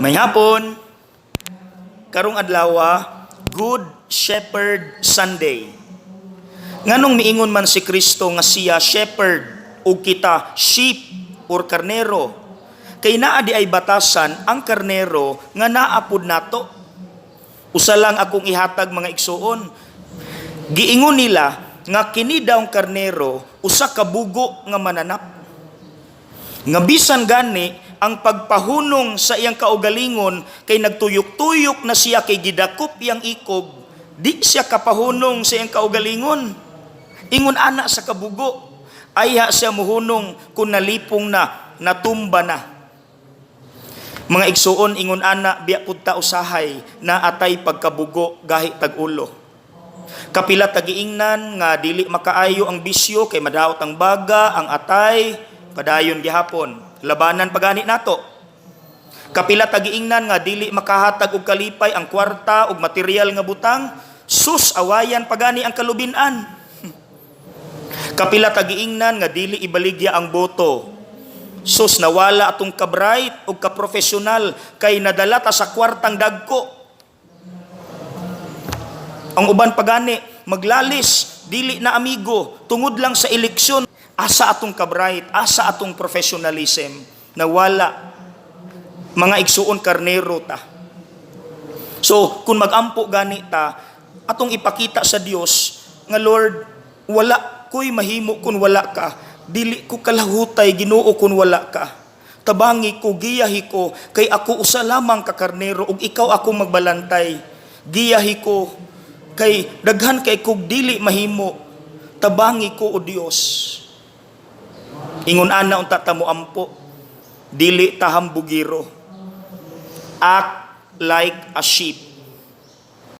Maayong hapon, karong adlaw, Good Shepherd Sunday. Nganong miingon man si Kristo nga siya shepherd ug kita sheep or karnero? Kay naa diay batasan ang karnero nga naa pud nato. Usa lang akong ihatag, mga igsuon. Giingon nila nga kini daw ang karnero usa ka bugo nga mananap. Nga bisan gani ang pagpahunong sa iyang kaugalingon kay nagtuyok-tuyok na siya kay gidakop iyang ikog, di siya kapahunong sa iyang kaugalingon. Ingon ana sa kabugo, ayha siya muhunong kung nalipong na, natumba na. Mga igsuon, ingon ana biya pud ta usahay na atay pagkabugo gahi tag ulo. Kapila ta giingnan nga dili makaayo ang bisyo kay madaot ang baga, ang atay, padayon gihapon. Labanan pagani nato. Kapila ta giingnan nga dili makahatag og kalipay ang kwarta ug material nga butang, sus, awayan pagani ang kalubinan. Kapila ta giingnan nga dili ibaligya ang boto. Sus, nawala atong ka-bright ug ka-professional kay nadala ta sa kwartang dagko. Ang uban pagani maglalis, dili na amigo tungod lang sa eleksyon. Asa atong ka-bright, asa atong professionalism? Nawala. Mga igsuon, karnero ta. So, kung magampo gani ta, atong ipakita sa Dios nga, "Lord, wala ko'y mahimo kung wala ka. Dili ko kalahutay, Ginoo, kung wala ka. Tabangi ko, giyahi ko, kay ako usa lamang ka karnero ug ikaw ako magbalantay. Giyahi ko kay daghan kay kog dili mahimo. Tabangi ko, o Dios." Ingon ana unta ta mo ampo. Dili ta hambugiro. Act like a sheep.